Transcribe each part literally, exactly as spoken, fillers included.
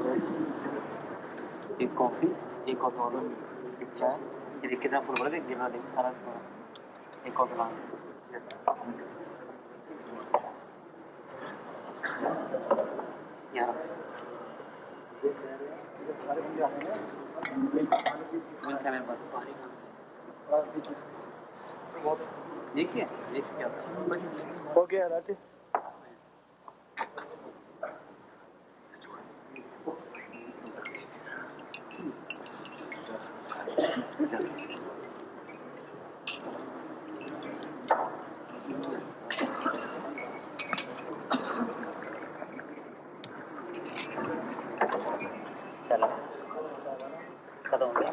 एक कॉफी, एक और नॉर्मल चाय, एक कितना फूल बोला, एक गिलास, एक सारा एक और गिलास। यहाँ। देखिए, देखिए क्या। हो गया राधे। चलो, खत्म हो गया।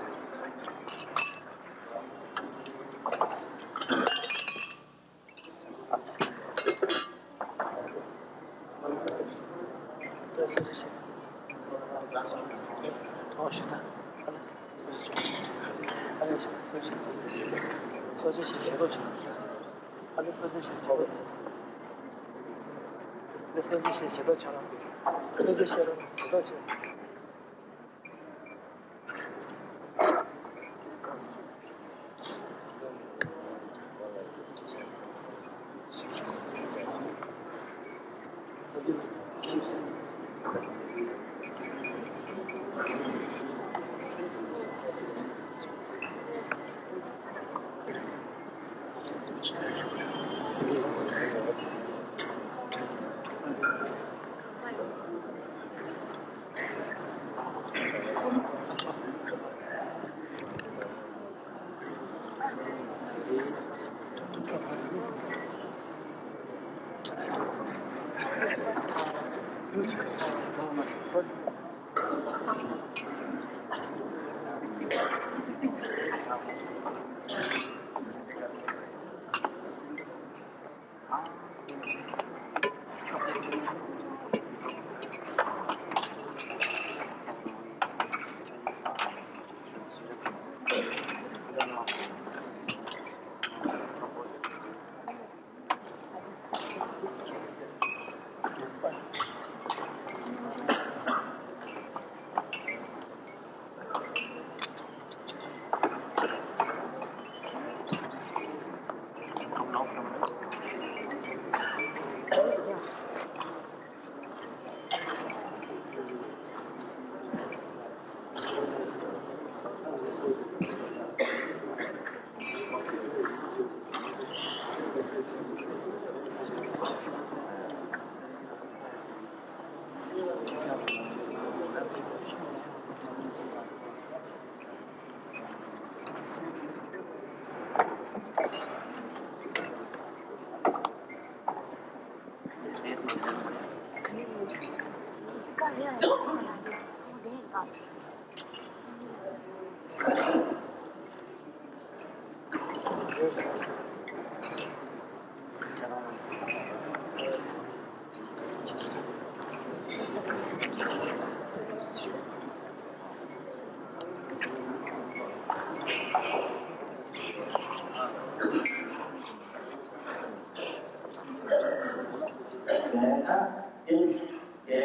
དེ་ལྟར་དེ་དེ་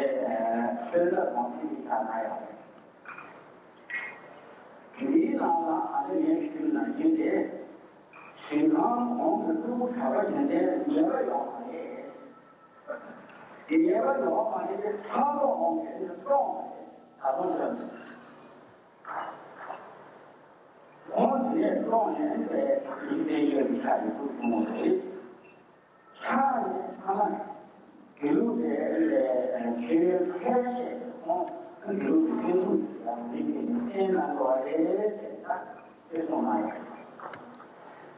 ཆོས་ལ་གོང་ཆེན་གྱི་ཆ་ན་ཡང་། དེའི་ནང་ལ་ཨ་ནི་ངས་ཞུས་ན་ཡིན་ཏེ། ཞིང་ཁམས་གོང་གི་སྤྲུལ་སྐུ་གྲགས་པ་ཡོན་ཏན་ཉེ་བར་ཡོད་པ་རེད། དེ་ཉེ་བར་ཡོད་པ་མ་ཡིན་ཏེ་ཕྲག་དོག་འོང་མཁན་ནི་སྟོང་པ་རེད། ད་དུང་ཞུ་ན། ཁོང་དེ་ནས་སྟོང་ཡོན་པའི་ཡིན་ཏེ་ཡོད་ཆ་ཡི་སྐུ་གསུང་བ་རེད། ཕྱག་ནི་ཕ་མ་དགེ་ལུགས་པའི་ཆོས་ཕལ་ཆེར་ཁོང་དགེ་ལུགས་ཀྱི་ཕན་ཚུན་ཡང་མི་དགེ་ནི་བསྟེན་གནང་དགོས་པ་རེད་ཟེར་ན་དེ་གསུངས་གནང་ཡོད།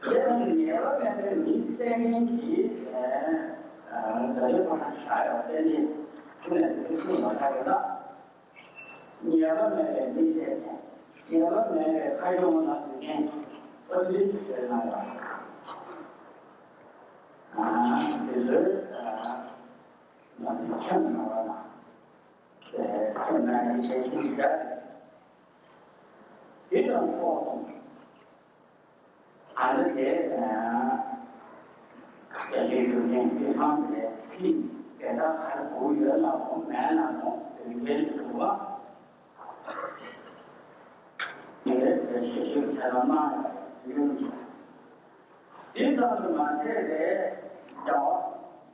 དེ་ནི་ཉེས་པ་མེད་པའི་མི་བསྟེན་མཁན་གྱི་ད་ལྟའི་ཁོ་ན་བཞག་ཡོད་བསྟེན་གནས་ཐུགས་ནས་དེ་གསུངས་ཡོད་ད་ཡོད་ན། ཉེས་པ་མེད་པའི་མི་བསྟེན་མཁན། ཉེས་པ་མེད་པའི་ཁ་སྐྱོང་ལ་འཛིན་མཁན་ཨ་ལི་ཟེར་གནང་ཡོད། དེ་ཚོའི་ཁྱོད་ནང་ལ་ཁྱོད་ནང་གི་བྱེད་ཤེས་འདྲ། དེ་ཡང་ཕོག་སོང་། ཨ་ནི་དེ་རྒྱ་ཆེའི་གཞུང་ཆེན་དེ་ཚང་དེ་ཕྱིས་དེ་དག་གར་དགོས་ཡོད་ལ་སོང་མེད་ལ་སོང་དེ་འདྲའི་དུ་བ། ཞིབ་ཞིབ་བྱས་ན་གནང་ཡོད་ཡོད་ཀྱང་། དེ་ཙམ་དུ་མ་ཟད་པའི་རྒྱལ་བ་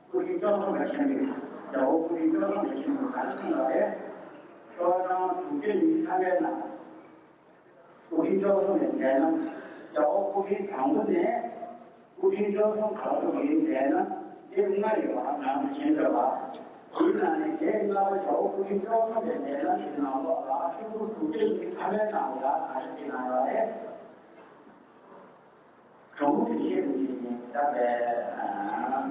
སྐུ་ཕྲེང་བཅུ་གསུམ་པ་ཆེན་པོས། རྒྱལ་བ་སྐུ་ཕྲེང་བཅུ་གསུམ་པ་ཆེན་པོས་ག་རེ་གསུངས་པ་རེད། ཤོག་གྲངས་དྲུག་བརྒྱ་ཉི་ཤུ་རྩ་ལྔའི་ནང་། སྐུ་ཕྲེང་བཅུ་གསུམ་པའི་མཛད་རྣམ། རྒྱལ་བ་སྐུ་ཕྲེང་དང་པོ་ནས་སྐུ་ཕྲེང་བཅུ་གསུམ་བར་དུ་གྱི་མཛད་རྣམ་དེ་ལྔ་ཡོད་པ་ནང་དུ་བཞིན་འདོད་པ། དེའི་ནང་ནས་དེ་ལྔ་པ་རྒྱལ་བ་སྐུ་ཕྲེང་བཅུ་གསུམ་པའི་མཛད་རྣམ་གྱི་ནང་ལོགས་ལ་ཤོག་གུ་དྲུག་བརྒྱ་ཉི་ཤུ་རྩ་ལྔའི་ནང་ལ་ག་རེ་བྲིས་གནང་ཡོད་རེད། གྲོང་ཁྱེར་ཞེས་པའི་ཆོས་ཉིད་དག་པས།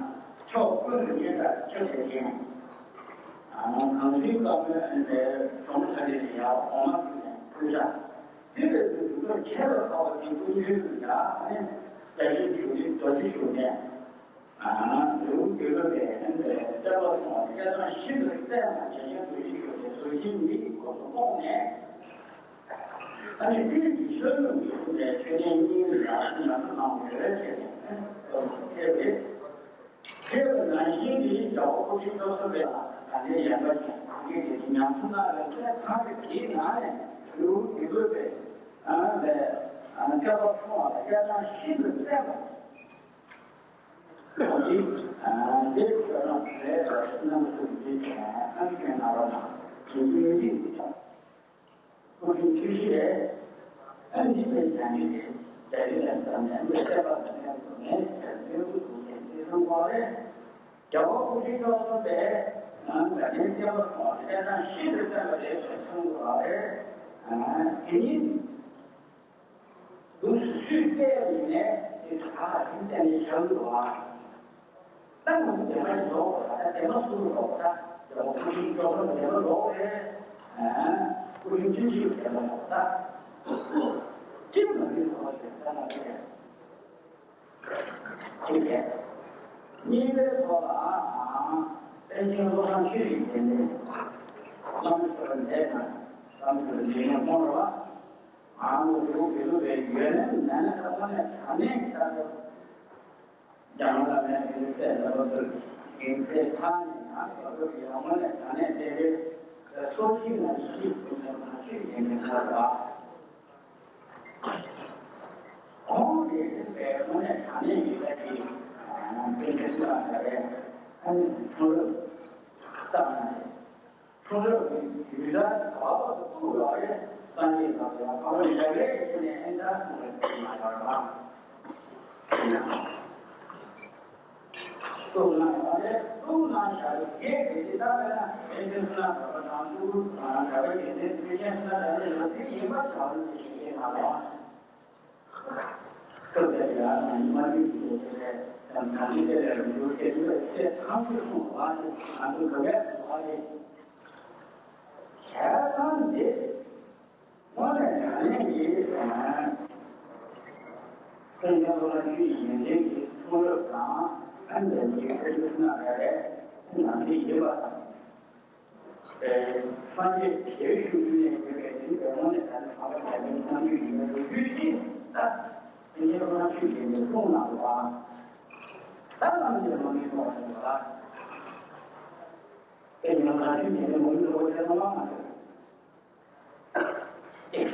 ཕྱོགས་ཀུན་ཏུ་གཉན་ལྟར་ཁྱབ་པའི་ཞིང་། གངས་རིའི་བཀའ་མོལ་ཨན་པའི་གྲོང་ཁྱེར་ཡང་འོ་མ་ཀུན་ནས་ཕུལ་བྱ། དེ་ལས་ཀྱི་འདུག་པར་ཁྱད་པར་འཕགས་པ་དེ་ཀུན་མཐུན་དུ་ཡང་ནི་རྒྱ་ཆེན་བཞུགས་ནས་རྡོ་རྗེ་བཞུགས་ནས། ལེའུ་དགུ་པའི་ཨན་པའི་བསྟན་པ་སྲུང་བ་སྐལ་བཟང་ཤིན་ཏུ་བརྩེགས་པ་རྒྱ་ཆེན་རྡོ་རྗེ་བཞུགས་ནས་རྡོ་རྗེ་མི་ཡི་སྐོར་དུ་སྟོན་ནས། ཨ་ནི་དེའི་གཞི་ལ་གསུངས་པའི་ཆོས་ཉན་གཉིས་ལ་ཡང་ནང་དུ་ཡོད་ཅེས་ནས་ཐེ་བས། དེ་ནང་བཞིན་གྱི་རྒྱལ་བ་སྐུ་ཕྲེང་བཅུ་གསུམ་པའི་ད་ལྟའི་ཡན་ལག་གི་ཐམས་ཅད་ཀྱི་ཉམས་སུ་བླངས་པའི་ཚེ་ཐམས་ཅད་ཀྱི་ནང་ནས་ལེའུ་དགུ་པའི་ཨ་ལས་ཨ་བསྟན་པ་སྲུང་བ་ལ་སྐལ་བཟང་ཤིན་ཏུ་བརྩེགས་པ་འདི་ཨ་འདི་ཁྱོད་རང་ཚོའི་རྣམ་ཐར་འདི་ཨ་ཁྱོད་ན་རོ་ན་དེ་ཉིད་འདི། སྐུ་ཕྲེང་བཅུ་བཞི་རེད། ཨ་ནི་དེ་བྱས་ནས་རྒྱ་ཡི་ལན་ཙམ་ནས་མི་བསད་པ་དང་ལན་དུ་ངས་བྱས་ནས་སྐུ་གཟུགས་ཀྱི་ཚེ་ཐུང་བ་རེད། རྒྱལ་བ་སྐུ་ཕྲེང་བཅུ་གསུམ་པས་ང་འདྲ་མིན་བསྟན་པ་སྲུང་བ་སྐལ་བཟང་ཤིན་ཏུ་བརྩེགས་པ་རེད་ཅེས་གསུངས་པ་རེད། དེ་ཉིད། འདུག་སུ་སུས་བལྟས་པ་ཡིན་ནས་དེ་ག་ལ་ཡིན་བལྟས་ནས་བཞག་འདུག་བ། ད་ང་ཚོ་བདེན་པ་ཡིན་ལོག་པ་ད་བདེན་པ་སུ་ལོག་པ་ད་བདེན་པ་ཀུན་གཞི་འཇོག་པ་བདེན་པ་ལོག་རེད། ཀུན་གཞི་ཅི་ཞིག་བདེན་པ་ལོག་ད། ཅི་མ་ཡིན་ལོག་ཞེས་བལྟས་ན་རེད། ཅི་བྱས། གཉིས་པའི་ཐོག་ལ་པཎ་ཆེན་བློ་བཟང་ཆོས་ཀྱི་རྒྱལ་མཚན། བླ་མ་མཆོག་ལ་འདས་དང་བླ་མ་མཆོག་ལ་འདས་ནས་སྨོན་རོགས། ང་ཚོ་འགྲོ་དགེ་ལུགས་པའི་ཡོན་ནན་ནན་ན་ཁ་ཐོག་ནས་དྲང་གནས་ལྟར་དུ་རྒྱང་ལ་མེད་པའི་སྲས་ལ་བབས་པའི་ཡིན་ཚེ་ཐང་ནས་ང་ཚོ་བབས་པའི་ཡང་སྔོན་ནས་དྲང་གནས་བསྟན་པའི་སོ་སྐྱེ་ན་ཤི་ཀུན་ནས་མ་ཤི་ཡིན་པའི་ཁ་ལ། ཁོང་གིས་བསྟན་པའི་ངོས་ནས་དྲང་གནས་ཡིན་པ་དེ་དཔེ་མཚོན་ལ་འདྲ་བའི་ཁ་ནས་ཁྲོ་རབ་བཏང་ནས། ཁྲོ་རབ་ཀྱི་ཡུལ་ལ་བབ་པ་དུ་བཀུག་ལ་རེ་སངས་རྒྱས་ལ་ཡང་གང་ལ་ཡ་རེ་ཞེས་ནས་ཨེ་འདྲ་གསུངས་པའི་ཚུལ་མ་ཡོང་བ། གསུངས་ན་ཡང་རེ་གསུངས་ན་བྱ་རུ་རྒྱས་ཏེ་ཇི་ལྟར་ན་ཨེ་འདྲ་སུ་ན་བབ་པ་དང་གསུངས་ན་བྱ་བ་ཡོད་དེ་དུས་ཆེན་སུ་ན་བྱ་བ་ཡོད་དེ་ཡིན་པ་བྱ་བ་ཞེས་ཞེས་མ་ཡོང་། སྐབས་དེར་ཡང་ན་ཉི་མ་དུས་ཀྱི་ལས་དེ་ལས་ཀྱང་ད་ལྟའི་དེ་ལས་རུ་ཡོད་དེ་ཡོད་ཚེ་ཐམས་ཅད་གསུངས་པ་ཞིག་ང་ཚོ་འགྲོ་བའི་འགྲོ་བ་རེད། བྱས་ཙང་འདི་དངོས་གནས་དྲང་གནས་ཀྱི་སེམས་ཀྱི་བློ་ལ་ཆུ་ཡི་ཡོན་ཏན་གྱི་ཐུགས་རབ་དང་ཨ་འདས་ཀྱི་ཁ་ཆུ་སྣ་རེ་རེ་ནང་དེ་ཡིན་པ་དང་། སངས་རྒྱས་ཞལ་བཞུགས་དུས་ནས་ཡོད་པའི་དེ་བས་དངོས་གནས་ད་ནི་བག་ཆགས་ཀྱི་རྣམ་འགྱུར་ཡིན་པའི་ལོ་རྒྱུས་ཤིག་ད་དེ་ཉིད་ལོ་ན་ཆུ་ཡིན་པའི་གསུང་གནང་བ། ད་ནམ་ཞིག་མ་ངེས་པ་ཡིན་པ། དེ་ཉིད་ལོ་ན་ཆུ་ཡིན་པའི་ལོ་རྒྱུས་ལོ་ཆེན་མ་མ་ཟེར། དེ་བས་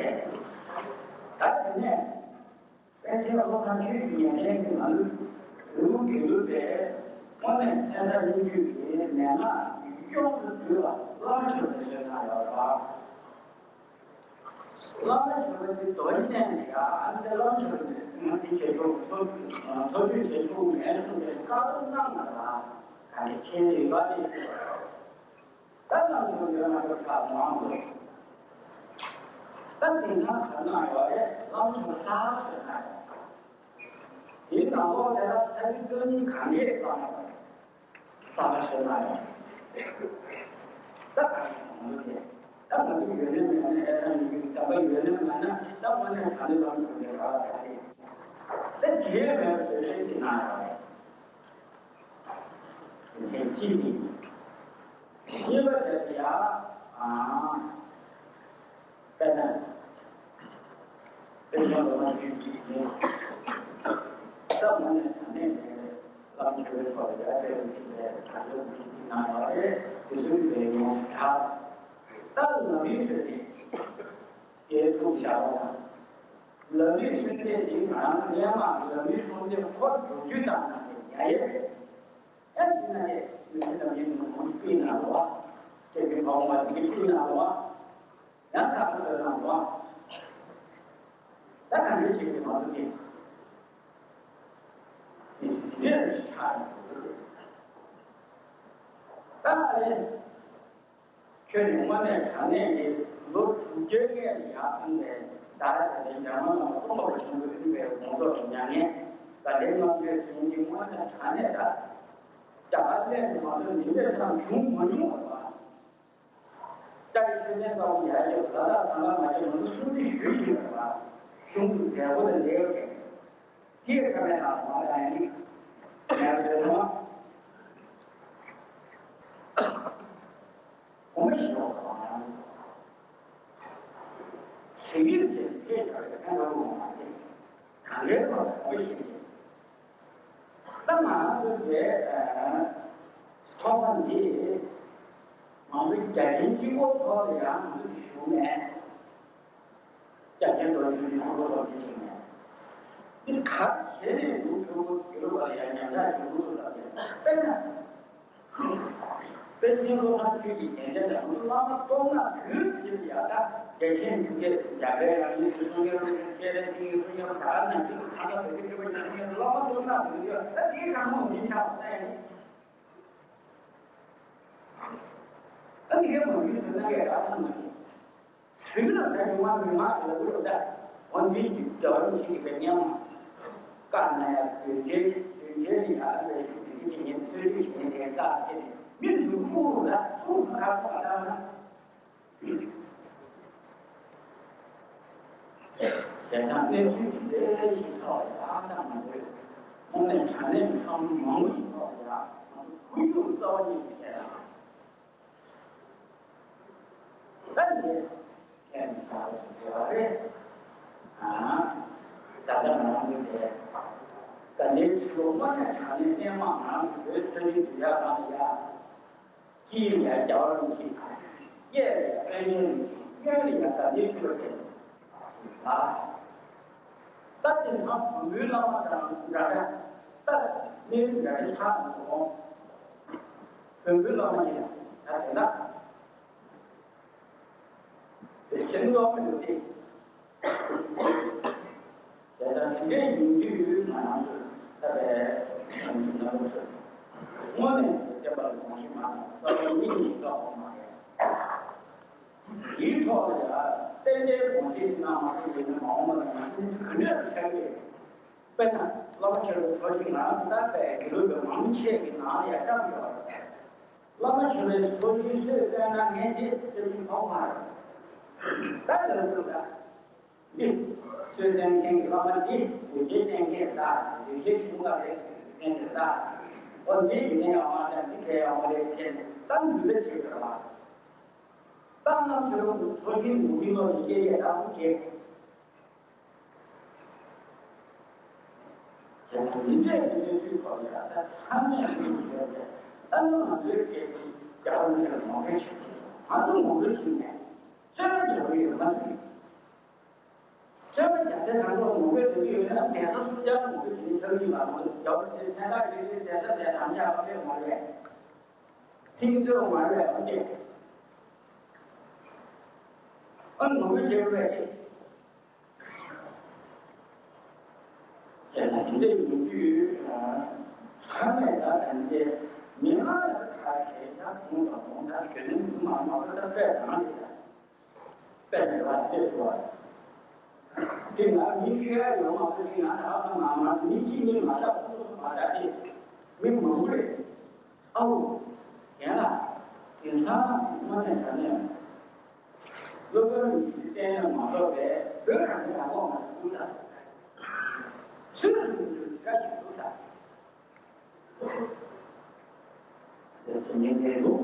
ད་དེ་ནས། པཎ་ཆེན་བློ་བཟང་ཆོས་ཀྱི་ཉམས་ལེན་གྱི་ནང་ལུགས་རི་བོ་དགེ་ལུགས་པའི་དངོས་གནས་བསྟན་དགྲ་སྙིང་བཅུད་ཀྱི་མན་ངག་ཡོངས་སུ་བསྡུས་ལ་བླ་མ་མཆོག་ཏུ་བརྗོད་གནང་ཡོད་པ། བླ་མ་མཆོག་གི་དོན་གནད་ཡང་འདི་བླ་མ་མཆོག་གི་ང་ཚོའི་བྱེད་ཕྱོགས་ཐོབ་ཐོབ་རྒྱུ་བྱེད་ཕྱོགས་མེད་གསུངས་པའི་བཀའ་སློབ་གནང་བ་ལ་ག་འདྲ་ཁྱེད་རེ་བ་དེ། ད་ང་ཚོ་ཡོད་ན་ཁོ་ཐག་མང་དགོས། ད་དེང་སང་ག་ན་ཡོད་རེད་ལམ་སང་ས་ཟེར་ན་ཡོད། དེའི་ནང་ལོགས་དེ་ལ་ས་ཡི་སྟོན་གང་གས་བཏང་ཡོད་རེད། ས་ཟེར་ན་ཡོད། ད་ག་ཡིན་ནམ་དེ་ད་ང་ཚོ་ཡོད་ན་མེད་ན་ཨེ་ད་ཡོད་ད་པ་ཡོད་ན་མེད་ན་ད་དངོས་གནས་ག་ནས་ལམ་སང་རེད་ར་ད་རེད། ད་དེ་མེད་པ་བཟོ་ཤེས་ཀྱི་ན་ཡོད་རེད། དེ་གཅིག་ཡིན། གཉིས་པ་དེ་ཡང་། དཔེར་ན། དཔེ་ཆ་ལོ་མ་ཞིག་ཅིག་ཡིན། ད་དངོས་གནས་དྲང་གནས་དེ་བླ་མ་མཆོག་གི་ཐོག་ལ་ཡར་སྤེལ་བ་ཞིག་རེད། དྲང་གནས་ཅིག་ཅིག་གནང་ཡོད་རེད། དེ་ཚོའི་ལས་ཡོང་ད། ད་ནང་མིའི་ཚོད་དེ། དེའི་ཐུགས་བཞག་པ་དང་། ལམ་རིམ་གསུམ་ལྡན་འདི་ང་རང་སྔོན་མ་ལམ་རིམ་གསུམ་ལྡན་ཁོ་སྒྲུབ་རྒྱུ་དང་ནང་གི་ཡ་ཡེ། ཡང་འདི་ན་ནས་མི་ཚེ་ལམ་རིམ་ནང་ཁོང་གི་སྤུན་ན་རོ། ཁྱེད་ཀྱི་བག་མ་འདི་གི་སྤུན་ན་རོ། ཡང་དག་པར་ལ་རོ། ད་གང་འདྲ་བྱེད་ཀྱི་མ་འདུག་གི། འདི་འདྲ་ཆགས་ཡོད། ད་ཨ་རེ། ཁྱོད་ནི་དངོས་གནས་དྲང་གནས་ཀྱི་ལོ་དྲུག་བརྒྱའི་སྔོན་ལ་ཡར་སོང་བའི་ཟླ་རེ་རེ་འཇམ་དབྱངས་ལ་སྐུ་འོ་ཆེན་པོས་བསྐྲུན་པའི་དགོངས་རྫོགས་ཀྱི་མྱ་ངན་དགའ་ལྡན་ལྔ་མཆོད་ཟེར་མཁན་འདི་དངོས་གནས་དྲང་གནས་ད་རྒྱ་གར་གླེང་དུ་མ་སོང་ནི་འདྲ་ཙམ་བྱུང་མ་མྱོང་བ་རེད་པ། ལྕགས་རི་ཆོས་ལྡན་ལྟ་བུ་ཡར་རྒྱས་ལ་དྭགས་གཙང་ལ་མ་བྱས་ང་ཚོ་སུམ་ཅུ་ཞུ་ཡིན་པ་རེད་པ། གཞུང་དུ་མཛད་སྒོ་དང་འབྲེལ་བའི། དེའི་ཁ་མའི་ནང་མ་ཡང་ནི་ངས་བྱས་ན། གོང་མ་ཞིག་ཡོང་བ་དང་། ཞིག་ཡིན་ཚེ་དེའི་ཁ་ལ་ཕན་ཐོགས་ཡོང་བ་མ་རེད། གང་ལས་ཐོག་ལ་གོང་མ་ཞིག་ཡིན། ད་ང་ཚོ་དེ་ཐོག་མ་འདི་ང་ཚོ་རྒྱ་ཆེན་གཅིག་པོ་ཐོག་ལ་ཡང་ང་ཚོ་ཞུགས་ནས། རྒྱ་ཆེན་རྡོ་རྗེ་ཆེན་པོ་རྡོ་རྗེ་ཆེན་མོ། འདི་ག་བྱས་ནས་འདུག་ཐུབ་པོ་དགེ་ལུགས་པ་ལ་ཡང་ཉམས་ཆག་བྱུང་འདུག་ལབ་ནས་དཔེར་ན། པཎ་ཆེན་བློ་བཟང་ཆོས་ཀྱི་རྒྱན་ཆ་དང་བླ་མ་སྟོབས་ན་བོད་ཀྱི་ཡ་ད་རྒྱ་ཆེན་དུ་སྐད་རྒྱ་བལ་ཡང་མི་སུ་སུ་ཡང་སྐད་རེ་ཅིག་སུ་ཡང་ད་ནང་ཅིག་ཐ་ན་བོད་ཀྱི་ཆོས་པ་ཡང་བླ་མ་སྟོབས་ན་བོད་ཀྱི་ད་དེའི་གང་མང་མི་ཆགས་པ་ད་ཡང་ད་དེའི་མང་ཤོས་དུ་ན་སྐད་ར་ཐང་མ་ཡིན། དུས་ལ་ད་ཉུང་མ་མི་མང་ལ་འུར་ད་འོ་འདི་ཡི་རྒྱལ་བ་རིན་ཆེན་གྱི་པའི་སྙན་མ། བཀའ་ན་ཡང་དོན་ཆེན་དོན་ཆེན་ནི་ཡང་ལ་ལས་ཤུགས་དེ་ཚོ་ཉན་ཚོད་རིག་བྱེད་མཁན་དེ་བཀའ་བརྒྱད་དེ་མི་འདུག་ཕུག་རུ་ལ་ཚུགས་སུ་ཁ་ཚོགས་ལ་བཏང་ན། བྱས་ཙང་གནས་ཚུལ་འདི་འདྲ་ཞིག་ཐོག་ལ་ཡང་ད་མ་འདོད་དངོས་གནས་དྲང་གནས་ཀྱི་བསམ་བློ་མང་པོ་ཞིག་ཐོག་ལ་ཡང་ང་ཚོ་ཁོར་ཡུག་རྩ་བ་ཉིད་ཀྱི་ཐད་ལ། ད་ནི་ཁྱེད་ཚོ་རེད། ཨ། ད་ལྟ་ང་རང་ཚོ་དེ་ད་ནི་ཚུར་མ་ནས་དྲང་ནས་བསྟན་མ་ང་རང་ཚོ་བོད་ས་ཡུལ་དུ་ཡག་རང་ལ་ཡག་དཀྱིལ་ལ་ཡང་རྒྱལ་བ་རིན་ཆེན། གཡས་ལ་ཡང་དཔལ་ལྡན་རིན་ཆེན། གཡོན་ལ་ཡང་དགའ་ལྡན་ཕྲེང་བ་ཅན། ཨ། ད་དེ་ནང་བོན་པོའི་བླ་མ་དང་འདྲ་འདྲ། ད་གནས་ཡུལ་འདྲ་འདྲ་ཆགས་འདུག་བོན་པོའི་བླ་མ་ཡིན་ད་དེ་ན། དེ་ཤེས་རྟོགས་མི་འདུག་སྟེ། དེ་ལྟར་དེ་འདྲའི་ཡིན་དུས་ང་རང་ཚོས་ད་ལྟའི་ང་ཚོའི་ནང་ཚོས་དངོས་གནས་བསྟན་པ་ལ་དགོངས་ཞེན་མ་གནང་བར་རྩ་བ་ཉིད་ནས་བཀག་པ་མ་རེད། དེའི་ཐོག་ལ་ཡང་ཏན་ཏན་དགོངས་ཞེན་གནང་མ་ཐུབ་པ་ཡིན་ན་མ་འོངས་པ་ལ་ང་ཚོ་ག་འདྲ་ཆགས་ཀྱི། དཔེར་ན་བླ་མ་ཆོས་པའི་ཚོགས་ཆེན་ང་རང་ཚོ་ད་ལྟའི་དགེ་ལུགས་པའི་མང་ཆེ་གི་ནང་ལ་ཡང་བཅངས་ཡོད་རེད། བླ་མ་ཆོས་པའི་ཚོགས་ཆེན་སུས་བཏོན་ན་ངས་དེ་སེམས་ཤུགས་ཐོག་མ་རེད། ད་ལྟ་ལ་ཚུགས་ད། འདི་ཆོས་བསྟན་མཁན་གྱི་བླ་མ་འདི་གདུལ་བྱའི་བསྟན་མཁན་ད་གདུལ་བྱའི་གཞུང་ལ་རེད་བསྟན་ཏེ་ད་འོ་འདི་ཡིན་ནའི་ཡང་མ་རེད་འདི་གས་ཡང་མ་རེད་བྱས་ནས་ད་འདུལ་བ་བྱེད་དགོས་པ། ད་ང་ཚོའི་ཚོགས་ཆེན་འདུལ་བའི་ལོ་ཡི་སྐད་ཡིག་ད་འུ་བྱེད། དེ་ནས་མི་འདྲ་བའི་གནས་ཚུལ་ཐོག་ལ་ད་ཚང་མས་ངོས་འཛིན་བྱས་ཏེ་ད་ནི་ང་ཚོའི་སྐད་ཡིག་རྒྱ་བོད་གཉིས་ལ་ངོ་རྒོལ་བྱེད་ཀྱི་ང་ཚོ་ངོ་རྒོལ་བྱེད་མེད། རྩོད་པ་རྒྱག་གི་ཡོད་མ་རེད། རྩོད་པ་རྒྱག་ས་ང་ཚོ་ངོ་རྒོལ་བྱེད་ཀྱི་ཡོད་ན་གདན་ས་སུ་བཅར་ངོ་རྒོལ་བྱེད་ཀྱི་ཡོད་ལ་ང་ཚོ་རྒྱ་བོད་ཀྱི་ཚན་རིག་རིག་གནས་གདན་ས་དེ་དམ་བཅའ་ཨ་ཕས་མ་རེད། ཐིང་ཚོས་མ་རེད་ཨ་ཕས། ཨ་ངོ་རྒོལ་བྱེད་དགོས་རེད། དེ་ན་དེ་འདྲ་ཡིན་དུས་ཚང་མས་ད་ད་འདི་མི་མང་ལ་ཁ་ཞེ་དྲག་གསུངས་དང་གསུངས་ད་གཞོན་ནུ་མི་མང་མང་པོ་ད་དཔེ་རང་རེད་ད། དཔེ་འདི་ལ་དཔེ་ཐུབ་པ། དེ་ན་མི་ཤོད་ཡོང་མ་ཐུབ་ཀྱི་ང་ད་ང་ང་མི་གཅིག་གཉིས་མ་ཆགས་ཁོ་ཚོ་མ་ཆགས་ཏེ་མི་མང་པོ་རེད། ཨའུ། ཡན་ལགས། དེང་སང་དངོས་གནས་དྲང་གནས། སློབ་དཔོན་ཉི་ཤུ་བསྟན་ན་མ་གཏོགས་པའི་བོད་རང་གི་རང་དབང་མ་ཞིག་འདུག་ད། ཚུལ་དུ་འགྲོ་རྒྱུ་འདྲ་ཞིག་འདུག་ད། དེ་ཚོ་ཉན་མཁན་འདུག་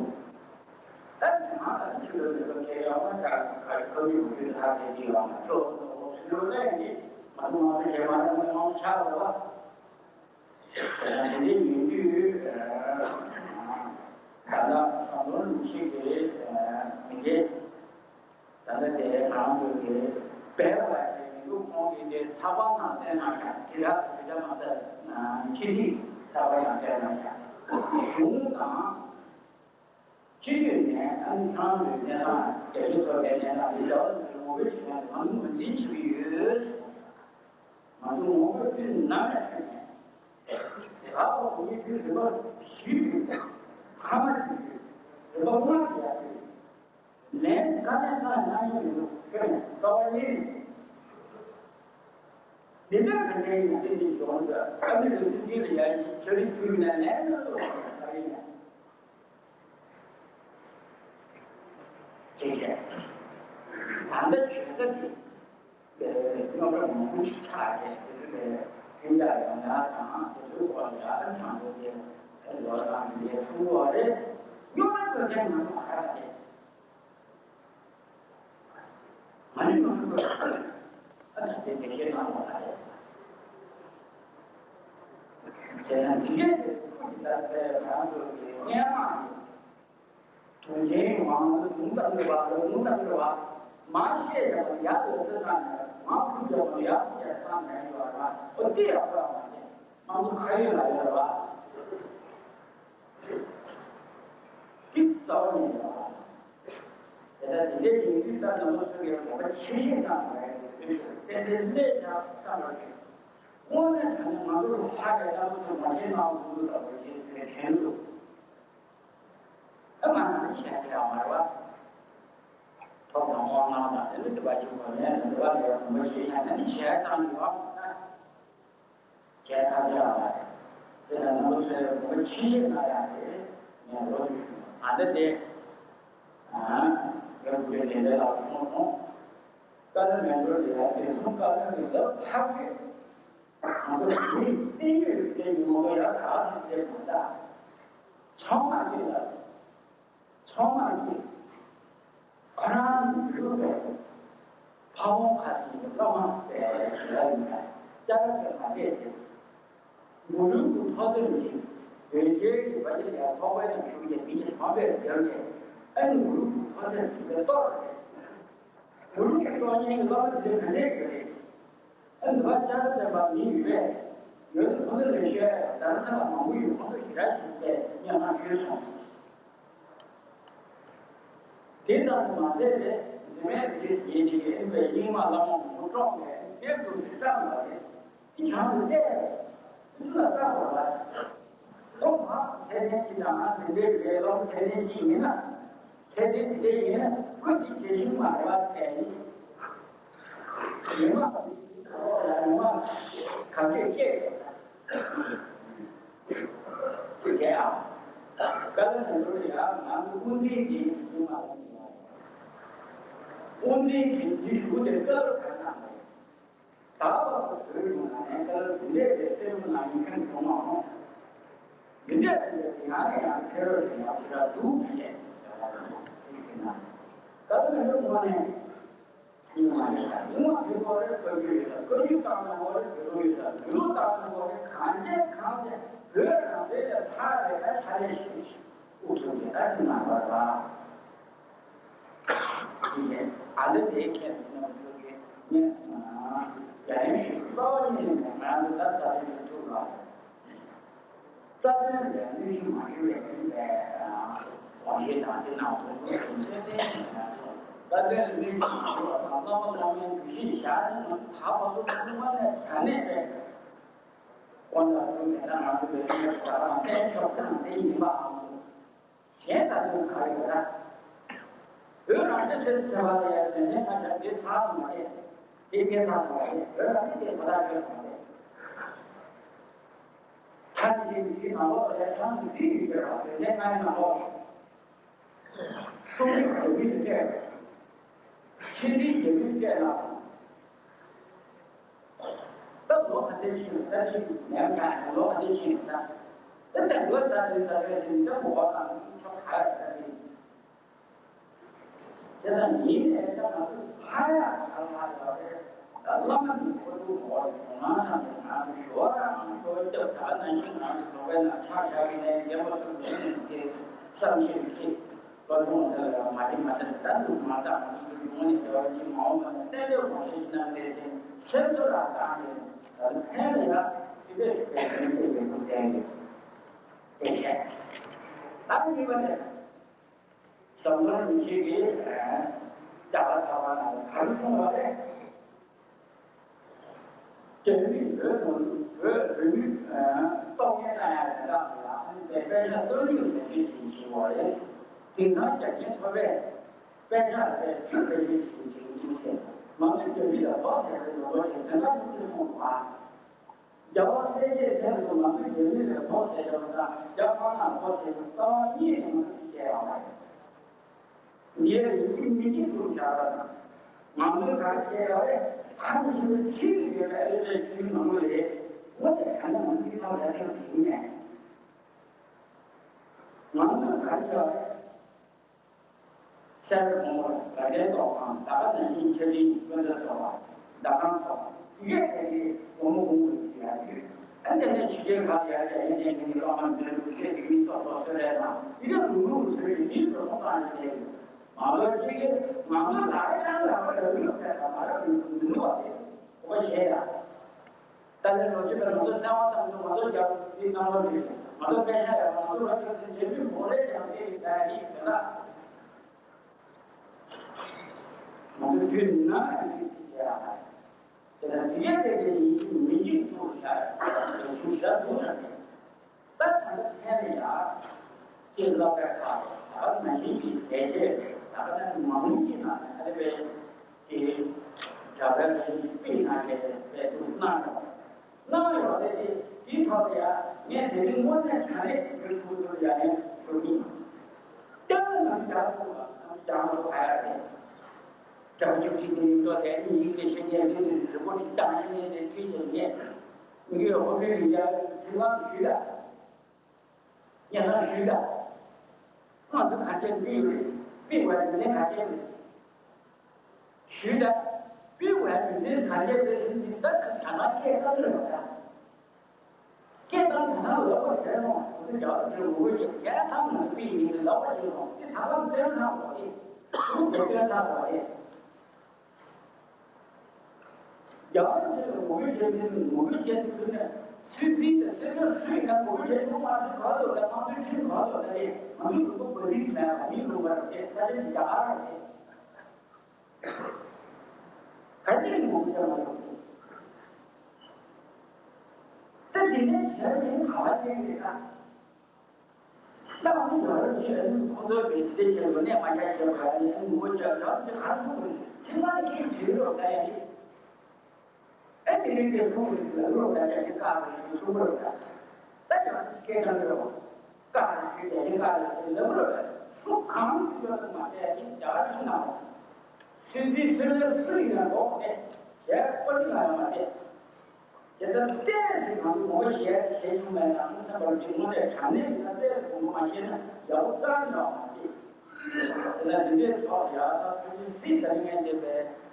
ད་ང་ལ་ཆུ་ལ་ལུས་པ་ཁྱེད་ཡང་མ་ཆགས་ཁ་ཁ་ཡུག་ཡུག་ལ་ཧ་ལས་ཀྱི་ཡོང་ན་ཁྱོད་ཚོ་ལོ་ལོ་ལས་ཀྱི་མ་འདུག་མ་འདུག་ཞེས་མ་རེད་མ་ཡོང་ཆགས་རོགས། དེ་འདྲ་ཡིན་དུས། ད་ལྟ་ཁམས་ལོ་ལུག་ཤིག་གི་མི་དེ། ད་ལྟ་དེ་ང་རང་ཚོ་དེ་སྦས་པ་ཞིག་མི་འདུག་ཁོང་གིས་དེ་ ལྷག་པར་ནང་བསྟན་ནང་ཡང་དེ་ར་དེ་འདྲ་མ་ཟད་ན་ཁྱེད་ཀྱིས་ལྷག་པར་ཡང་བསྟན་ནང་ཡང་གཞུང་དང་། སྤྱི་འཐུས་ནས་ཨ་ནི་ཚང་མའི་གནས་སྟངས་རྒྱ་ཆེ་ཚོ་བའི་གནས་སྟངས་འདི་འདྲ་བ་ཚོའི་ངོ་རྒོལ་བྱེད་མཁན་ང་ཚོ་ངོས་འཛིན་བྱེད་ཀྱི་ཡོད། ང་ཚོ་ངོ་རྒོལ་ཁྲིམས་ནང་ནས་ཁྲིམས་ནས་རག་པ་བོད་མི་ཁྲིམས་རིམ་པ་བཞི་ཡོད། ཐ་མ་གཅིག་ཡོད། རིམ་པ་ལྔ་ཡོད། ལན་དཀའ་ལས་ཁག་གནང་ཡོད་མི་འདུག་ཁྱོད་ནས་རྩ་བ་ཉིད་ནས། འདི་འདྲ་ག་འདྲ་ཡིན་ན་དེ་འདྲའི་གཞུང་འདི་ཨ་མི་རི་ཀའི་སྲིད་འཛིན་ལ་ཡ་ཡིན་ཆ་རིག་ཚུལ་ནས་ལན་ལ་ལོག་པ་ག་རེ་ཡིན། ཅེས་བཤད། ད་ལྟ་བྱོས་ས་དེ་རྙོག་དྲ་མང་པོ་ཞིག་ཆགས་བསྡད་དེ་ཚོ་ལས་ལྷིང་འཇགས་ཡོང་ཡ་དང་དེ་ཚོའི་སྐོར་ལ་ཡ་ཨ་དྲང་པོ་དེ་ལོ་རང་གི་ལས་ཐུག་གོ་རེད། རྙོག་དྲ་དགོས་མཁན་ང་ཚོ་ག་རེ་རེད། ང་ནི་ང་ཚོ་ཨ་ད་དེ་འགྲེལ་བཤད་གནང་དགོས་པ་རེད། དེས་ན་འདི་གས་དེ་ཁུ་ཅི་ལྟར་ཚེ་རང་ཚོ་གི་སྔས་མ་ཡིན། དུང་ཆེན་ཡོང་ང་ཚོ་དུང་དང་འདྲ་བ་ལ་དུང་དང་འདྲ་བ་མ་ཤེས་ཀྱང་ཡག་ལ་ཚེ་ཚང་ནས་མ་ཁུ་ཅག་ལ་ཡག་ཁུ་ཅག་ཚང་ནས་ཡོད་པ་ཨོ་དེ་ཡག་པོ་མ་རེད། ང་ཚོ་ཁ་ཡོད་ལག་ཡོད་རེད་བ། འདི་རྩ་བ་ནས་ཡོད་པ། དེ་ལྟར་དེ་འདྲའི་ཡིན་དུས་ད་ནང་པ་ཚོ་གིས་དགོངས་པ་ཆེ་བཞེས་གནང་བའི་ཡོད་དུས་ཏན་ཏན་གནད་ཆགས་བསམ་པ་ཞིག་དངོས་གནས་དྲང་གནས་ང་ཚོ་ལ་ཧ་ལས་ན་ཚོ་མ་བྱས་གནང་འདུག་ལྟ་བུ་ཞིག་དེ་དྲན་འདུག་ད་ང་རང་བཤད་ཀྱི་ཡོད་མ་རེད་བ། ཐོབ་དང་དབང་གནང་དང་དེ་ནི་དུ་བ་ཞིག་གོ་ནས་དུ་བ་ལས་དགོངས་པ་བཞེས་ཡང་ན་ནི་བྱས་ཙང་ཡོད་མ་རེད། བྱས་ཐག་ཆོད་ལ་བ་རེད། དེ་ལ་ནང་པ་ཚོས་དགོངས་པ་ཆེ་བཞེས་གནང་ཡག་དེ་ངས་ལོ་དུ་ཞུ་ཨ་འདི་དེ། ཨ་རབ་དགོས་ལས་ལས་ལ་ཐོང་ཐོང་། བཀའ་སློབ་མེ་འབྲོ་ལས་ལ་དེ་ཐོང་བཀའ་སློབ་ཀྱི་ལབ་ཐག་ཆོད། ང་ཚོ་མི་བསྟན་ཡོད་བསྟན་ཡོད་ངོ་ཡ་ག་ཞིག་བསྟན་མ་ད། ཚང་མ་གཅིག་ལ། ཚང་མ་གཅིག་ཁོ་རང་ཡུལ་དུ་ཕ་བོང་ཁ་ཤས་ཀྱི་བླ་མ་སྟེ་ཞེས་ཡིན་ལ་སྐྱ་ར་ཆེ་མ་བྱས་ཏེ། མུ་ལུག་གི་ཕ་དོན་གྱི་བོད་རྒྱལ་གྱི་བ་ཅི་ཡང་ཐོག་པའི་ནང་ཞུགས་ཀྱི་མི་ཞིག་མ་པའི་རྒྱལ་གྱི་ཨ་ནི་མུ་ལུག་གི་ཕ་དོན་གྱི་གཏོར་རེད། མུ་ལུག་གི་གཏོར་ཉེན་གྱི་བླ་མ་དེ་ག་འདྲས་ཀྱི་རེད། ཨ་ནི་བ་ཅར་བསྟན་པ་མི་ཡོད་པས་ཡོད་དུ་ཁོ་ཚོ་ལས་བཤད་དར་ས་ལ་མང་པོ་ཡོད་ཁོ་ཚོ་ཞེ་དྲག་ཞིག་པས་སྙན་ངག་ཤོད་སོང་། དེ་ཙམ་དུ་མ་ཟད་པས་འཛིན་མའི་རིགས་ཀྱི་ཡིན་གྱི་ཡིན་པའི་རྙིང་མ་བླ་མ་མང་པོ་བཀྲོངས་ནས་དེབ་ཏུ་ཞིག་བཀྲམ་པ་རེད། དེ་གྱང་དུ་གཏད་དེ་ཚོ་ལ་བལྟ་དགོས་ལ། ཁོ་བག་ཚད་ལྡན་གྱི་དང་དེ་འདྲའི་རེད་ལོང་ཚད་ལྡན་གྱི་ཡིན་ན། གལ་ཏེ་དེ་འདྲ་ཡིན་ན་ཁོ་འདི་བྱེད་ཤིང་མ་རེད་བ་ཟེར་ནི། ཉི་མ་འདི་ག་རོགས་ལ་ཉི་མ་ག་ཚོད་སྐྱེས་ཡོད་ན། དེ་ཨ། བཀའ་སློབ་མི་འགྲོ་ཡ་ང་ཚོ་དབུ་འཛིན་གྱི་ཉི་མ་ལ་ཉི་མ་རེད། དབུ་འཛིན་གྱི་འདི་ཞུ་དེ་བཀའ་སློབ་ག་གནང་རེད། ད་བར་དུ་བོད་ཡོངས་ནང་ནས་ལྟར་འདི་འདྲས་ཀྱི་སེམས་ནང་མི་ཁེངས་བྱུང་མ་མྱོང་། འདི་འདྲས་ཀྱི་ཡང་ནས་ཡང་ཁྱེད་རང་ཡང་ཁྱེད་རང་འདུག་ཞེས་བྱ་བ་ཞིག་གནང་། ད་ལྟ་མི་འདུག་ངོ་ནས་ཉིན་མ་ཡོད་ལ་ཉིན་མ་དུས་སྐོར་རེ་བཀའ་བརྒྱུད་ཡོད་ལ་བཀའ་བརྒྱུད་བཏང་ན་འོ་རེ་བོད་ལུགས་ཡོད་ལ་བོད་ལུགས་བཏང་ན་འོ་རེ་གང་བྱས་གང་བྱས་བོད་རང་བཙན་ལས་ཐར་རེ་ད་ཆ་ལས་ཞིག་དབུ་ཐུག་ནས་ད་ཅི་གནང་བར་བ། ཨ་ནི་དེའི་ཁྱད་དུ་མ་ཐུག་གི་ངས་རྒྱ་ཡན་ཞིག་གསོ་བ་ཉིད་ནས་ང་ཚོ་ད་རྩ་དོན་ཞིག་ཐུག་ལ། རྩ་དོན་ལས་ནུས་ཤུགས་མ་ཞུ་བའི་ཡིན་པས་དགོངས་བཞེས་དང་དེ་ནང་དོན་དུ་ཞུ་མཁན་ཏན་ཞིག་ང་ཚོ་རྩ་དོན་ལས་ནུས་ཤུགས་མ་ཞུ་བ་དང་བླ་མ་བླ་མའི་གདུལ་ཞིང་བཞག་ནས་ང་ཚོ་ད་བར་དུ་ཐུག་པ་ནས་ག་ནས་པས་དཀོན་དང་ཐུག་མེད་ན་ང་ཚོ་བོད་མིའི་བྱ་བ་རང་བཙན་ཆོག་ཁུལ་རང་བཙན་ཡིན་པའམ། གཞན་ལྟ་དུས་ག་ཡོད་ན། བོད་རང་སྐྱོང་ཆེད་དུ་བྱ་བ་ལ་ཡང་ལས་གཞན་ཁ་ཤས་འདི་ཚང་མ་རེད། འདི་སྐད་ཚང་མ་རེད། བོད་རང་སྐྱོང་དེ་ཁོ་ཐག་ཆོད་མ་རེད། ད་ནི་འདི་འདི་ནང་ལོགས་ལས་ཁང་འདི་ཡོད་པ་བོད་ལས་ཁང་ནང་ལོགས་ལ། གསུང་རིག་རྒྱ་མིས་སྤྲད། ཕྱི་འབྲེལ་རྒྱ་མིས་སྤྲད་ན། ད་ལོ་ག་ཚོད་ཕྱིན་ལ་ད་ཕྱིན་ནས་ཡང་ལོ་ག་ཚོད་ཕྱིན་ལ་ད་ད་ལོ་ད་ད་ད་ད་ད་ད་ད་ད་ད་ད་ད་དེ་ལ་ཉིན་ནས་ད་ང་ཚོ་ཧ་ཡ་ཧ་ལ་ཡོད་རེད། ད་བླ་མ་འདི་ཁོ་ཚོ་ངོ་བོ་དེ་ང་ཚོ་ཞོ་རང་ཞོ་རྒྱབ་ད་ན་ཤིང་ང་ཚོ་ཞོ་བའི་ནང་ཆ་བཞག་གི་ནས་རྒན་པ་ཚོ་ལས་ནས་དེ་བསམ་ཤེས་ཀྱི་བློ་སྦྱོང་དེ་ལ་ཡང་མ་རེད་མ་རེད། ད་འདུག་མ་ད་ང་ཚོ་ཡོང་ནས་རྒྱ་བ་གཅིག་མ་འོངས་པ་ནས་གཏན་འབེབས་གོང་ཞིག་གནང་དེ་དེ་ ཁྱེད་ཚོ་ལ་བཏང་ནས་ད་ལྟ་ཕན་ལ་ཡ་དེ་འདྲ་ཞིག་བྱས་ནས་བྱས་ཡོད་པ་བསྟན་ཡོད། དེ་བྱས། ད་གཉིས་པ་ནི། ཞང་བློན་རིན་ཆེན་གྱིས་རྒྱ་གར་གྲྭ་པ་ནང་ལ་ག་རེ་གསུངས་པ་རེད། རྒྱ་མིས་བོད་ནང་བོད་རིག་གནས་གཏོར་སྐྱོན་གནང་ཡ་དེ་དག་ལ་ཨ་ནི་དཔེ་དཔེ་ཆ་བཏོན་ཡོད་ཟེར་གྱི་ཞིག་བྱས་པ་རེད། དེང་སང་རྒྱ་ཆེན་ཚོ་པས་དཔེ་ཆ་ལ་དཔེ་ཆོས་དཔེ་ཆོས་ཞིག་བྱེད་ཀྱི་འདུག་ཟེར། ང་ཚོ་རྒྱ་མི་ལ་ཐོག་ཟེར་བའི་ལོ་ལོ་ཞིག་དེ་འདྲ་ཐུག་ནས་སོང་བ། རྒྱལ་བ་སྲས་བཅས་ཚལ་དུ་ང་ཚོའི་རྒྱལ་མི་ལ་ཐོག་ཟེར་བ་དང་རྒྱ་དམར་ནག་ཐོག་ཟེར་བ་རྩ་བ་ཉིད་ནས་ང་ཚོས་བཤད་ཡོད་མ་རེད། འདིའི་རིགས་ཀྱི་མི་གཅིག་ཏུ་བཞག་པ་དང་། ང་ཚོས་ག་རེ་བཤད་ཡོད་རེད། ད་ནི་ཤིན་ཏུ་ཆེས་ཡོད་པའི་ཨ་རི་བའི་ཆོས་ནང་ལོགས་རེད། འོ་དེ་ག་ནས་ང་ཚོའི་ཐོག་ལ་ཐོག་ཟེར་གྱི་མེད། ང་ཚོས་ག་རེ་བཤད་ཡོད་རེད། ཤར་བུ་མོ་དགའ་ལྡན་ཚོགས་ཁང་ད་ག་ནང་བཞིན་ཆ་འཕྲིན་གྱི་སྤུན་ཟླ་ཚོགས་པ་ཟླ་ཁང་ཚོགས་པ་དེ་གས་དེ་གའི་སྒོར་མོ་སྒོར་མོ་ཡོད་ཀྱི་ཡ་ཡོད། ཨ་ནི་དེ་ནས་ཕྱི་རྒྱལ་ཁག་ལ་ཡ་ཡ་ཡན་ཅན་གྱི་སློབ་མ་འདོན་རྒྱུ་ཆེད་དུ་མི་ཚོགས་གཙོ་གསོལ་རས་དང་དེ་གས་ལུང་ལུང་བཟོས་ནས་མིའི་བཟོ་ཚོང་བཏང་ནས་བསྡད་ཡོད། མ་ལོ་གཅིག་གིས་ང་ཚོ་ལ་རེ་ཡང་ལ་བ་ལ་ལུས་ཟེར་དང་མ་རབས་ཡོད་དུ་མི་འདུག་བ་དེ་གོ་བ་བཞེས་ཡ། ད་ལན་ལོ་རྒྱུས་པའི་ང་ཚོ་གསན་བ་ཙམ་དུ་ང་ཚོ་རྒྱ་བོད་ཀྱི་རྣམ་པ་རེད། ང་ཚོ་དཔེ་ཆ་ཡང་ང་ཚོ་རབ་ཏུ་ཟིན་རྒྱ་མི་མོ་རེ་ཡང་དེ་ཡི་ད་ཡིག་དེ་ལ་ང་ཚོ་དུས་ནམ་ཡང་ཡིག་དེ་བྱས་ཡ་དེ་ལ་དེ་ཡ་དེ་དེ་ཡིན་གྱི་མི་འཇིག་ཐུག་ཤ་ཞུ་ཤ་ཐུག་ན་དེ། ད་ད་ལྟ་ཕན་ལ་ཡ། ཅེས་ལབ་པའི་ཁ་ད་ནང་བཞིན་གྱི་ལས་བྱེད་ད་ལྟ་ནི་མང་ཉུང་གི་ནང་ནས་ཨ་ནི་པའི་དེ་དྲ་བའི་ལས་ཀྱི་དཔེ་ནང་བཞིན་དཔེ་དུ་གནང་ཡོད། གནང་ཡོད་རེད་དེ་དེའི་ཐོག་ལ་ཡ་ངས་དེ་རིང་དངོས་གནས་དྲང་གནས་ཀྱི་ཡུལ་ཐུག་ཐུག་ཡ་ནས་ཞུ་གི་ཡིན། ཀྱང་ནང་རྒྱ་ཐུག་ལ་ནང་རྒྱ་མ་ཐུག་ཧ་ཡ་རེད། རྒྱ་ཆུ་ཁྲིད་དེ་ཡིན་ཐོག་དེ་ནི་ཡིག་དེ་ཤེས་མཁན་དེ་ནི་རི་མོ་ཅིག་བཏང་ཡིན་ནས་དེ་ཁྲིད་བྱས་ནས་ངས་ཧོ་པའི་རི་རྒྱ་དྲི་བ་ཞུས་ལ། ཉེ་སང་ཞུས་ལ། ང་ཚོ་ག་ཚད་ནུས་རེད། སྤེལ་བའི་ནུས་ལྡན་ག་ཚད་རེད། ཞུས་ལ། སྤེལ་བའི་ནུས་ལྡན་ག་ཚད་རེད་ཟེར་ནས་ད་ད་ད་ལྟ་སྐད་བཏང་ཡོད་པ་དང་། སྐད་བཏང་ད་ལྟ་ལབ་པ་བྱས་སོང་། ཁོ་ཚོ་རྒྱ་བོད་ཀྱི་ངོ་རྒོལ་བྱས་བྱས་ཐང་ང་ཚོ་སྤེལ་ཡིན་ནས་ལབ་པ་བྱས་སོང་། དེ་ད་ལམ་སྟོན་ཐང་བ་རེད། ཁོ་ཚོ་སྟོན་ཐང་བ་རེད། རྒྱ་གར་ཆེན་པོས་ངོ་རྒོལ་བྱས་ཏེ་ངོ་རྒོལ་བྱས་ཏེ་ཚུལ་ནས་ཚུལ་འཛིན་དང་སེམས་ལ་སུས་ཡང་ངོ་རྒོལ་བྱས་མྱོང་མ་ཐུབ་ག་ལོ་ལ་དམངས་གཙོའི་ཁྲིམས་ག་ལོ་ལ་རེད། ང་ཚོའི་ལུང་པ་པོ་ལིག་མེད་པ་མིའི་ལུང་པ་རེད་ས་ཆ་འདི་རྒྱ་གར་རེད། ག་ནས་ངོ་རྒོལ་བྱས་མ་ཐུབ་ཀྱི། ད་དེ་ནས་བྱས་ནས་ག་བ་བྱས་རེད་ད། ད་ང་ཚོ་ཡོ་རོབ་ཆེན་ཁོང་ཚོའི་བེད་སྤྱོད་བྱེད་དགོས་གནས་མ་བཞག་བྱེད་དགོས་ཡ་ནི་ངོ་རྒོལ་བྱ་བྱ་ཚོ་ག་རེ་ཐུག་དགོས་ནས་ཁྱིམ་ཚང་གི་བྱེད་རོགས་ལྟ་ཡ་ནི། ཨེ་དེ་རིང་དེ་ཁོང་གི་ལམ་ལུགས་ལ་བྱ་ཞིང་བཀག་པའི་ཚུགས་པ་རེད། ད་ཡང་སྐད་གྲགས་ཡོད་བཀག་ཞིང་བྱ་ཞིང་བཀག་ལ་དེ་ལམ་ལུགས་ལ་སུ་གང་གི་ཡོད་ན་མ་བྱས་ཀྱི་རྒྱ་གར་ཕྱི་ནང་སུད་སི་སུད་ལེ་སུ་ཡིན་ན་འགོག་ནས་བྱས་ཀོ་ཅི་ལ་ཡང་མ་བྱས། དེ་ལྟར་ཏོག་ཙམ་ང་ཚོ་ངོ་རྒོལ་བྱས་བྱས་བྱུང་མེད་ན་ཨང་ཚང་བར་གྱི་དངོས་གནས་དྲང་གནས་ཡིན་ན་ཏོག་ཙམ་ངོ་མ་ཤེས་ན་ཡག་པོ་རྩ་ནས་མ་ཤེས། དེ་ལ་འདི་འདྲའི་ཐོག་ཡག་ཐག་ཆོད་ཆོད་སྲིད་དང་ངན་འདེབས་པའི་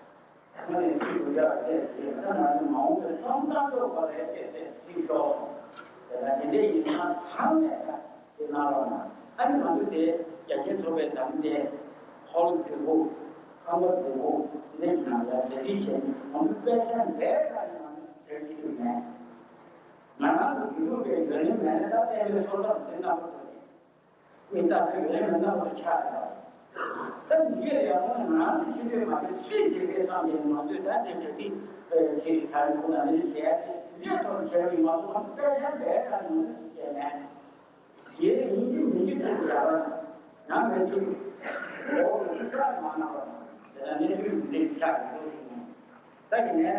དངོས་གནས་ཚིག་དགོས་ཡག་བལྟས་ཟིན་ད་ང་ཚོ་མ་འོངས་པའི་བསམ་བཏང་ཐོག་ག་ལ་བལྟས་ཏེ་ཚིག་ཤོག་དེ་ལ་འདི་འདྲའི་ཡིན་ན་ཚང་མས་ད་དེ་གནང་རོགས་གནང་། ཨ་ནི་ང་ཚོ་དེ་རྒྱ་ཆེན་ཚོགས་པའི་འདམ་དེ་ཧོལ་བདེ་པོ་ཁང་པ་བདེ་པོ་འདི་འདྲའི་ནང་ལ་གྲ་སྒྲིག་བྱས་ནས་ང་ཚོ་དཔེ་ཆ་འདྲའི་ཁ་ནས་ང་ཚོ་གྲ་སྒྲིག་གི་མེད། ང་རང་ཚོ་དགེ་ལུགས་པའི་ཡོན་ཏན་མེད་ན་ད་བསྟན་པའི་སྲོལ་ལམ་དེ་རྣམ་པ་ཚོ་རེད། མི་རྟག་པའི་ཡོན་ཏན་མི་རྣམ་པར་ཆགས་ཡོད། ད་མི་སྐད་ཡག་པོ་ནི་ང་རང་ཚོ་ཤེས་འདོད་མ་རེད། སུས་ཤེས་པའི་བསམ་པའི་ང་ཚོས་ད་དེ་འདྲ་དེ་ཅིག་ཅིག་ད་ཁོ་ན་ནི་ཞེས་དེ་ཐོག་བྱས་པའི་ང་ཚོ་ང་ཚོ་དཔེ་ཆ་འདྲའི་ཁ་ནས་ང་ཚོ་ཞིག་བྱས་མེད། ཡེ་ཡིན་གྱི་མིན་གྱི་ཐུག་ཡག་ན་མེད་ཀྱི། འོ་ཡིན་ས་མ་ན་བ་དེ་ལ་གནས་ཚུལ་འདི་ཆགས་ཡོད་ཞིག་ནས་ད་ཡིན་ནའི་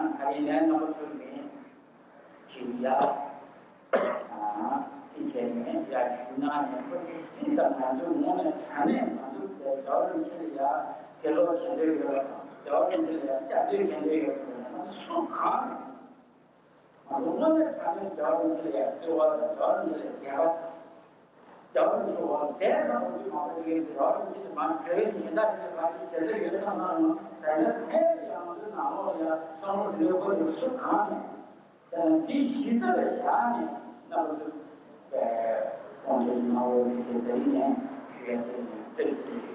ད་ཡིན་ནའི་རྣམ་པ་ཚོ་ནི་ཞིག་ཡ། དེ་བྱས་ནས་ཡར་ཞུ་གནང་ནས་ཁོ་ཚོས་སྲིད་དང་ང་ཚོའི་ངོ་ནས་དྲང་གནས་ང་ཚོ་རྒྱལ་བ་རིན་ཆེན་ལ་ཡ་དགེ་སློབ་བྱེད་འདོད་ཡོད་པ་དང་རྒྱལ་བ་རིན་ཆེན་ལ་ཡ་སྐྱབས་འདོད་བྱེད་འདོད་ཡོད་པ་ང་ཚོ་སུ་གང་ནས་ང་ཚོ་དངོས་གནས་དྲང་གནས་རྒྱལ་བ་རིན་ཆེན་ལ་ཡ་བརྩེ་བ་དང་རྒྱལ་བ་རིན་ཆེན་ལ་ཡ་དགེ་བ་རྒྱལ་བ་རིན་ཆེན་འོག་ལ་དེ་ཙམ་གྱི་མང་པོ་ཡོད་དེ་རྒྱལ་བ་རིན་ཆེན་དེ་མང་གྲོས་ཀྱི་ཡིན་ད་དེ་ག་གི་བྱེད་འདོད་ཡོད་ཙམ་ན་ང་ད་ཡ་ཕན་ཡང་ང་ཚོའི་ནང་ལོགས་ལ་ཡ་བསམ་བློ་འདི་ལོ་ཁོ་ཚོ་སུ་གང་ནས། དེའི་གཞི་རྩ་ལ་བཞག་ནས་རྣམ་པ་ཚོས་དགོངས་འཆར་གནང་རོགས་ཞེས་དེ་རིང་ནས་ཞུ་ཡ་དེ་ནས་བསྟན་ཞུ།